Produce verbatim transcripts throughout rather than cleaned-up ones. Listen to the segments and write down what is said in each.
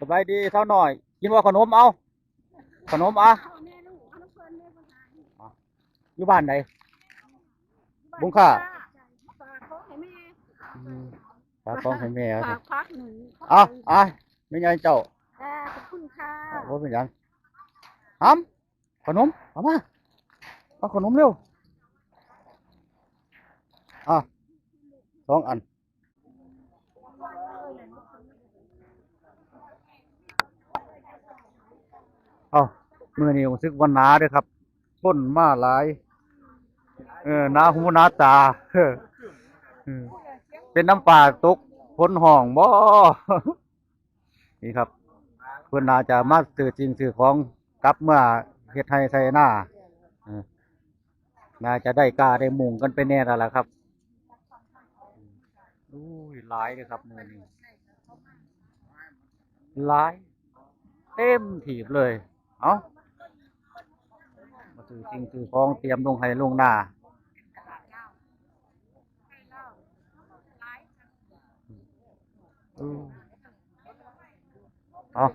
สบายดีสาวน้อย กินว่าขนมเอา ขนมอ่ะ อยู่บ้านใด บุงค่า อืม ฝากของให้แม่ ฝากพักหนึ่ง เอาอ่ะ ไม่ใหญ่เจ้า อ่า ขอบคุณค่ะ โอ้เป็นหยังหำขนม เอามา เอาขนมเร็ว อ่ะ สองอัน เอ้า มื้อนี้รู้สึกว่าหนาเด้อครับ คนมาหลาย เออ หนาหูหนาตา เออ เป็นน้ำฟ้าตก ฝนห้องบ่ นี่ครับ เพิ่นน่าจะมาซื้อสิ่งซื้อของ กลับเมือเฮ็ดไร่ไถนา เออ น่าจะได้กล้าได้มุงกันไปแน่แล้วล่ะครับ อุ้ย หลายเลยครับมื้อนี้ หลาย เต็มถีบเลย เอ้า มาซื้อสิ่งซื้อของเตรียมลงไร่ลงนา เออ เอา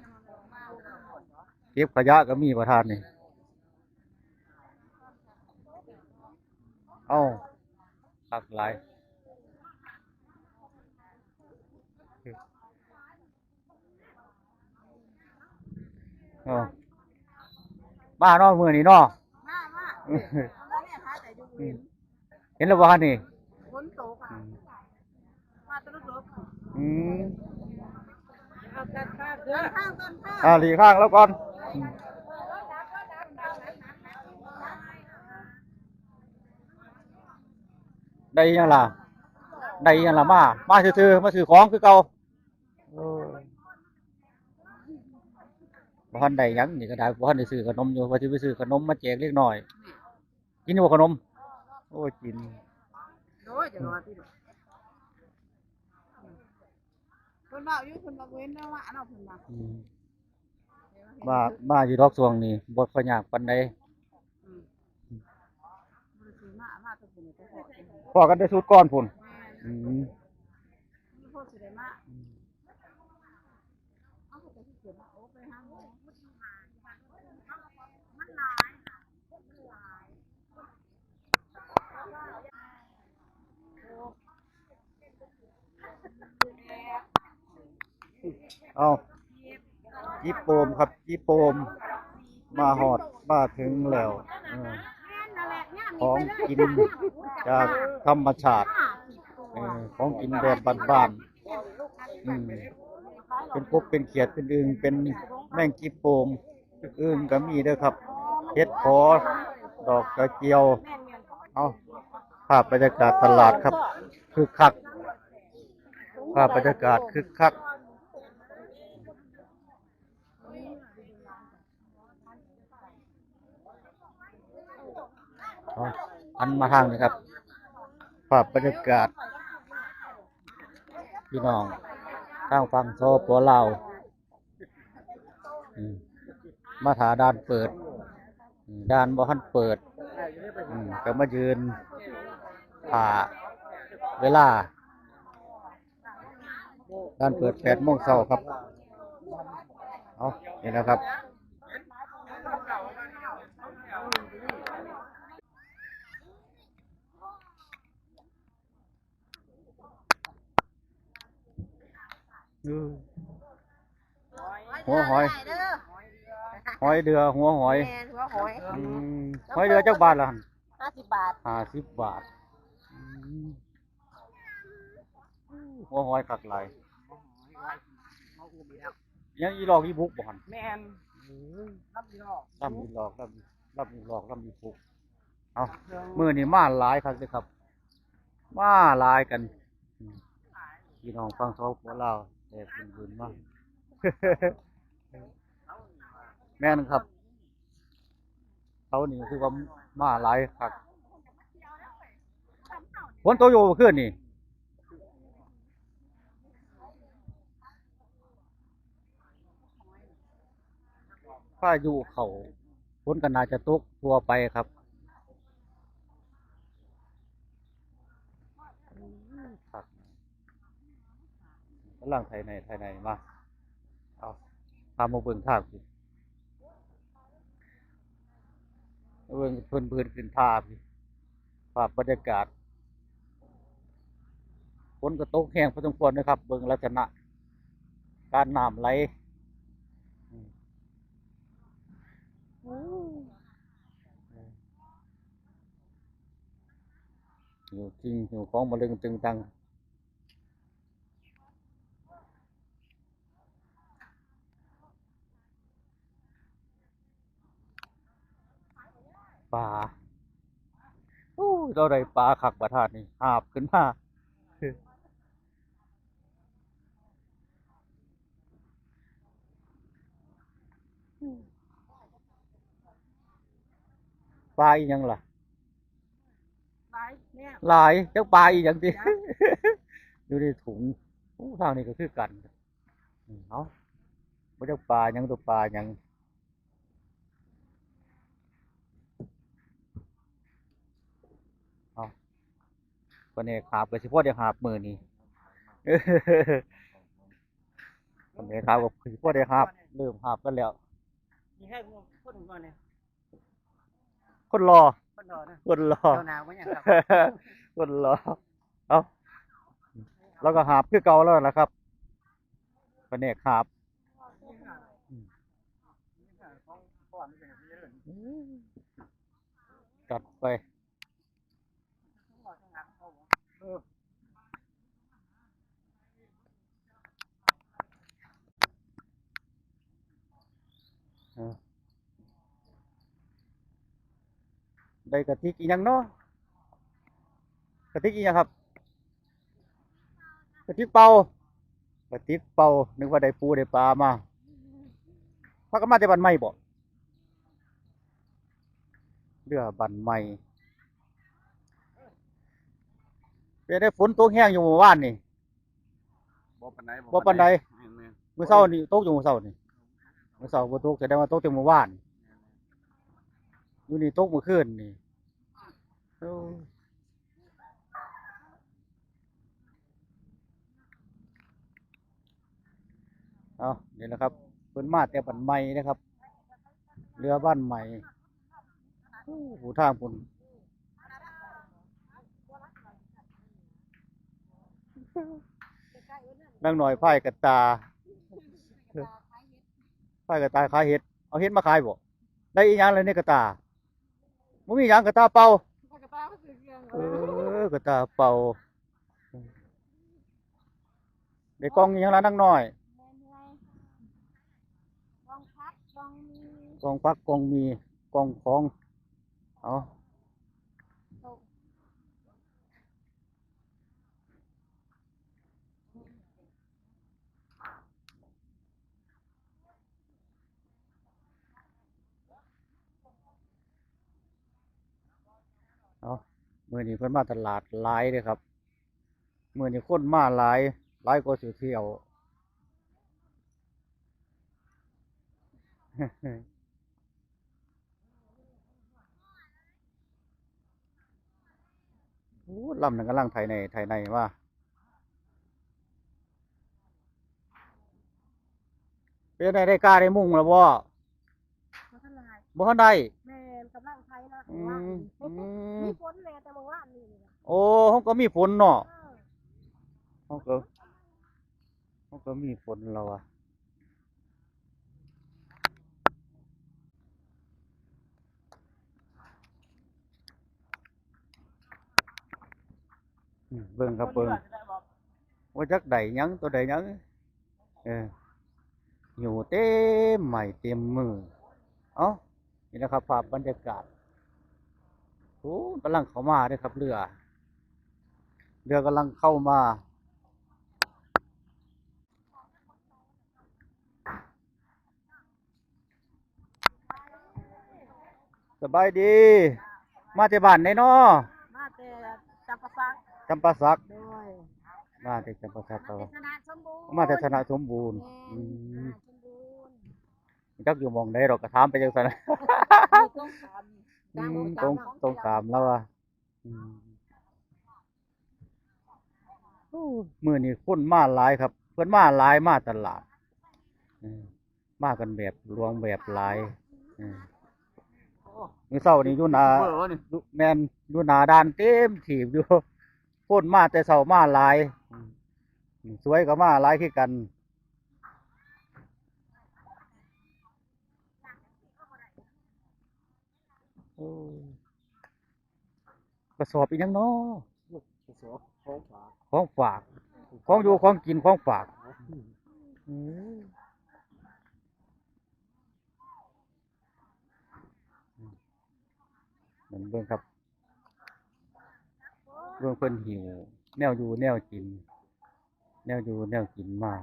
เก็บขยะก็มีประธานนี่ เอา คักหลาย เออ มาเนาะมื้อนี้เนาะ มามา เห็นแล้วบ่ฮะนี่ ฝนตกอ่ะ อืม มาตลอด อืม เอาตัดภาพเด้อ ข้างต้นข้าง อ่า หลีกข้างแล้วก่อน อืม ได้ยังล่ะ ได้ยังล่ะ มา มาซื่อๆ มาซื้อของคือเก่า เออ บ่ทันได้หยังนี่ก็ได้ บ่ทันได้ซื้อขนมอยู่ ว่าสิไปซื้อขนมมาแจกเด็กน้อย กินอยู่บ่ขนม โอ้ย กิน โอ้ย จะรอที่ไหน เพิ่นว่าอยู่ เพิ่นว่าเว้นแล้วว่าอันเอาเพิ่นว่า อืม มา มาอยู่ดอกช่วงนี้ บ่ค่อยยากปานใด อืม บ่ได้ซื้อมา มาแต่เพิ่นแต่พอ พ้อกันแต่ชุดก่อนพุ้น แม่น อืม มีพวกสิได้มา อืม เอาแต่ที่เขียนมา โอ้ ไปหาหมอ มันหลาย เอา จิโปมครับ จิโปม มาฮอด มาถึงแล้ว เออ ของกินจากธรรมชาติ เออ ของกินแบบบ้านๆ อืม เป็นกบ เป็นเขียด เป็นอึ่ง เป็นแมงจิโปม อึ่งก็มีเด้อครับ เห็ดเผาะ ดอกกระเจียว เอา ภาพบรรยากาศตลาดครับ คึกคัก ภาพบรรยากาศคึกคัก เอา หันมาทางนี้ครับ ภาพบรรยากาศ พี่น้อง ทางฝั่ง สปป ลาว อืม มาถ่าด่านเปิด อืม ด่านบ่ทันเปิด อืม ก็มายืนถ่าเวลา ด่านเปิดแปดโมงเช้าครับ เอา นี่นะครับ อืม หัวหอย เด้อ หอยเดือ หัวหอย แม่น หัวหอย อืม หอยเดือจักบาทล่ะหั่น ห้าสิบบาท ห้าสิบบาท อืม หัวหอยคักหลาย ยังอีหลอกอีบุกบ่หั่น แม่น เออ ลำอีหลอก ลำอีหลอก ลำ ลำอีหลอก ลำอีบุก เอา มื้อนี้มาหลายคักเลยครับ มาหลายกัน อืม พี่น้องฝั่ง สปป ลาว แต่เป็นบุญมาก แม่นครับ เขานี่คือว่ามาหลายคัก ฝนตกอยู่เมื่อคืนนี่ พายุเข้า ฝนก็น่าจะตกทั่วไปครับ คัก กำลังไถไร่ไถนามา เอา พามาเบิ่งทางพี่ เบิ่งเพิ่น เพิ่นขึ้นท่าพี่ ภาพบรรยากาศ ฝนก็ตกแฮงพอสมควรนะครับ เบิ่งลักษณะการน้ำไหล อืม หิวจริง หิวของมาลึงตึงตัง ปลา โอ้ย เราได้ปลาคักประทานนี่ หาบขึ้นมา ปลาอีหยังล่ะ หลายเนี่ย หลาย จักปลาอีหยังติ จ้ะ อยู่ในถุง โอ้ ทางนี้ก็คือกัน อืม เอา บ่จักปลาหยัง ตัวปลาหยัง เอา ปลาแหนกหาบก็สิพอได้หาบมื้อนี้ ปลาแหนกหาบก็สิพอได้หาบ เริ่มหาบกันแล้ว นี่ให้คนก่อนเนี่ย คนหล่อ คนหล่อนะ คนหล่อ เจ้าหนาวบ่ยังครับ คนหล่อ เอา แล้วก็หาบคือเก่าแล้วล่ะครับ ปลาแหนกหาบ อืม จัดไป เออ ได้กระติกอีหยังเนาะ กระติกอีหยังครับ กระติกเปล่า กระติกเปล่า นึกว่าได้ปูได้ปลามา พากันมาแต่บ้านใหม่บ่ เรือบ้านใหม่ เป็นได้ฝนตกแฮงอยู่เมื่อวานนี่ บ่ปานใด บ่ปานใด แม่นๆ มื้อเช้านี่ตกอยู่มื้อเช้านี่ มื้อเช้าบ่ตก แสดงว่าตกแต่มื้อวาน อยู่นี่ตกมื้อคืนนี่ โอ้ เอา นี่แหละครับ เพิ่นมาแต่บ้านใหม่นะครับ เรือบ้านใหม่ โอ้โห ทางพุ่น นางน้อยพายกระต่า พายกระต่าขายเห็ด เอาเห็ดมาขายบ่ ได้อีหยังเลยในกระต่า บ่มีหยัง กระต่าเปล่า กระต่ามาซื้อเครื่อง เออ กระต่าเปล่า ได้กล่องอีหยังล่ะนางน้อย กล่องผัก กล่องหมี่ กล่องผัก กล่องหมี่ กล่องของ เอา เอา มื้อนี้เพิ่นมาตลาดหลายเด้อครับ มื้อนี้คนมาหลาย หลายกว่าสิเที่ยว โอ้ ลำนั้นกำลังไถใน ไถในว่า เป็นไง ได้กล้าได้มุงแล้วบ่ บ่ทันได้ บ่ทันได้ แม่น กำลังไถนะ อืม ว่า อืม มีฝนแน่แต่เมื่อวานนี้นี่ล่ะ โอ้ เฮาก็มีฝนเนาะ เออ เฮาก็ เฮาก็มีฝนแล้ววะ อืม เบิ่งครับเบิ่ง ว่าจักได้หยัง ตัวใดหยัง เออ อยู่เต็มไม้เต็มมือ เอ้า นี่นะครับ ภาพบรรยากาศ โอ้ กำลังเข้ามาเด้อครับ เรือ เรือกำลังเข้ามา สบายดี มาแต่บ้านใดน้อ มาแต่จำปาสัก จำปาสัก โดย มาแต่จำปาสัก มาแต่ชนะสมบูรณ์ มาแต่ชนะสมบูรณ์ แม่น อืม ชนะสมบูรณ์ จักอยู่หม่องใดดอก ก็ถามไปจังซั่น อยู่ตรงข้าม อืม ตรง ตรงข้ามแล้วว่ะ อืม โอ้ มื้อนี้คนมาหลายครับ เพิ่นมาหลาย มาตลาด อืม มากันแบบหลวงแบบหลาย อืม มื้อเช้านี่อยู่หน้า ยูทูบเบอร์วะนี่ อยู่ แม่น อยู่หน้าด่านเต็มถีบอยู่ คนมาแต่เช้ามาหลาย อืม สวยก็มาหลายคือกัน โอ้ กระสอบอีหยังน้อ กระสอบของฝาก ของฝาก ของอยู่ของกินของฝาก อืม นั่นเบิ่งครับ เบิ่งเพิ่นหิ้วแนวอยู่แนวกิน แนวอยู่แนวกินมา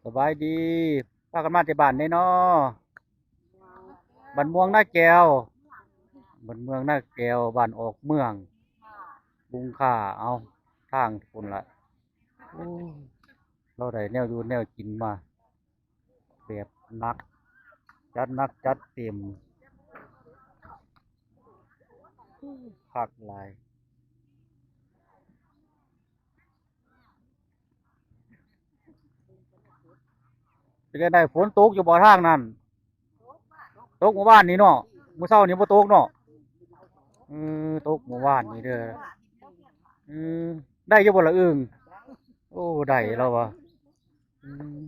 สบายดี พากันมาแต่บ้านเด้เนาะ บ้านม่วงนาแก้ว บ้านม่วงนาแก้ว บ้านออกเมือง บุงค่า เอา ทางพุ้นละ โอ้ เราได้แนวอยู่แนวกินมา แบบหนัก จัดหนักจัดเต็ม คักหลาย เป็นจั่งใด ฝนตกอยู่บ่ทางนั้น ตกเมื่อวานนี้เนาะ มื้อเช้านี้บ่ตกเนาะ เออ ตกเมื่อวานนี้เด้อ เออ ได้อยู่บ่ละอึ่ง โอ้ ได้แล้ววะ อืม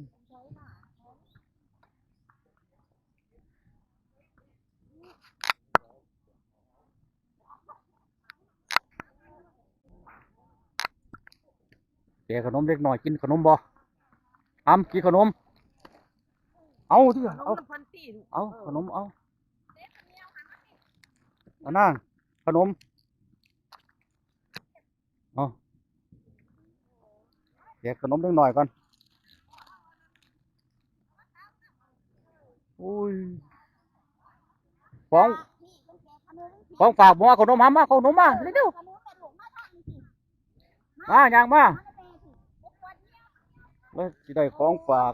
แจกขนมเด็กน้อยกินขนมบ่ อำกินขนม เอาติ เอา เอาขนม เอา เอานาง ขนม เอา แจกขนมเด็กน้อยก่อน อุ้ย ของ ของฝากบ่ เอาขนมมา มา ขนมมา เร็วๆ มา ย่างมา แล้วสิได้ของฝาก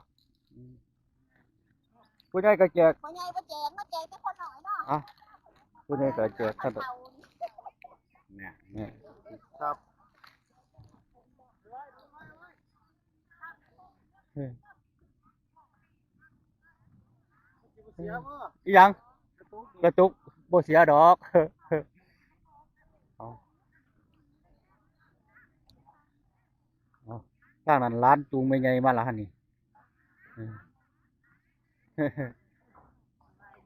ผู้ใหญ่ก็แจก ผู้ใหญ่ก็แจก มาแจกแต่คนน้อยเนาะ อ่ะ ผู้ใหญ่ก็แจก ท่าน เนี่ย เนี่ย ครับ เออ อีหยัง กระตุก บ่เสียดอก เอา เอา ทางนั้นหลานจูงแม่ใหญ่มาละหั่นนี่ อืม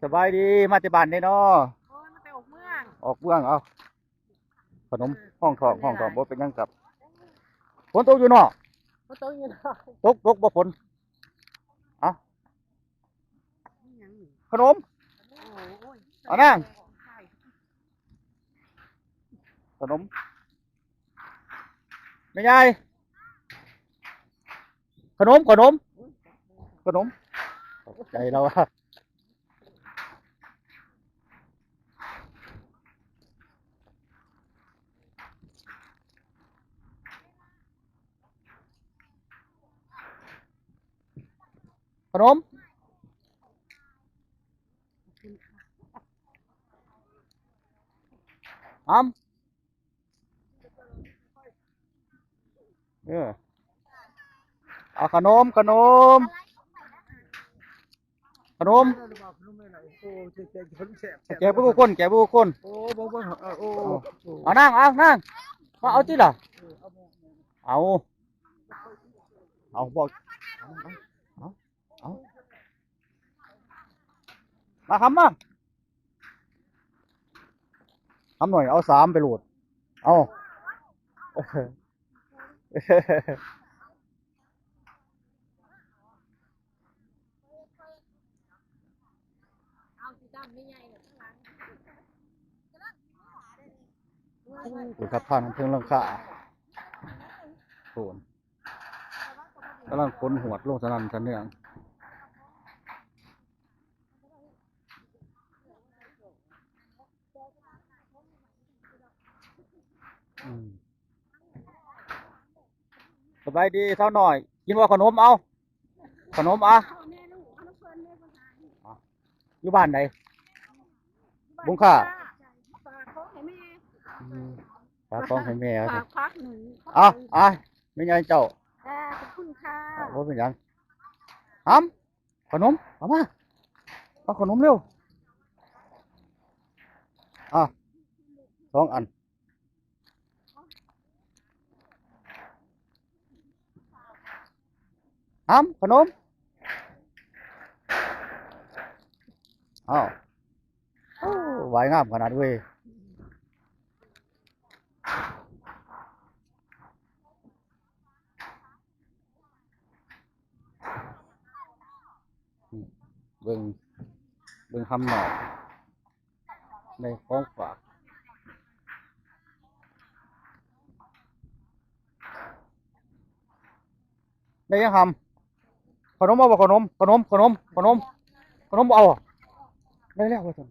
สบายดี มาแต่บ้านเด้เนาะ โอ้ย มาแต่ออกเมือง ออกเมือง เอา ขนม เออ ห้องทอง ห้องทอง บ่เป็นหยังครับ ฝนตกอยู่เนาะ ฝนตกอยู่เนาะ ตก ตกบ่ฝน เอา ขนม โอ้ย เอานาง ขนม แม่ใหญ่ ขนม ขนม ขนม ขอบใจแล้วอะ ขนม อำ เออ เอาขนม ขนม ขนม โอ้ แจก แจก แจก แจกเพื่อทุกคน แจกเพื่อทุกคน โอ้ บ่ บ่ เออ โอ้ โอ้ โอ้ เอานั่ง เอานั่ง มาเอาติล่ะ เออ เอา เอา เอา บอก เอา เอา เอา มาคำมา คำหน่อย เอาสามไปโหลด เอา เอาสีดำไม่ใหญ่เนี่ยข้างหลัง ดูครับ ทางเทิงหลังคา โซน กำลังขนหวดลงสนั่นสะเนือง อืม สบายดีสาวน้อย กินบ่ขนม เอา ขนม อ่ะ อยู่บ้านใด บุงค่า ฝากของให้แม่ อืม ฝากของให้แม่ครับ ฝากพักหนึ่ง อ่ะอ่ะไม่ใหญ่เจ้า ค่ะขอบคุณค่ะ อ่ะว่าเป็นหยังหำขนมเอามา เอาขนมเร็ว อ่ะสองอันหำขนมอ้าวโอ้วายงามขนาดเว้ย เบิ่งเบิ่งหำหน่อยในของฝากได้ยังหำขนมเอาบ่ขนมขนมขนมขนมขนมบ่เอาได้แล้วว่าซั่น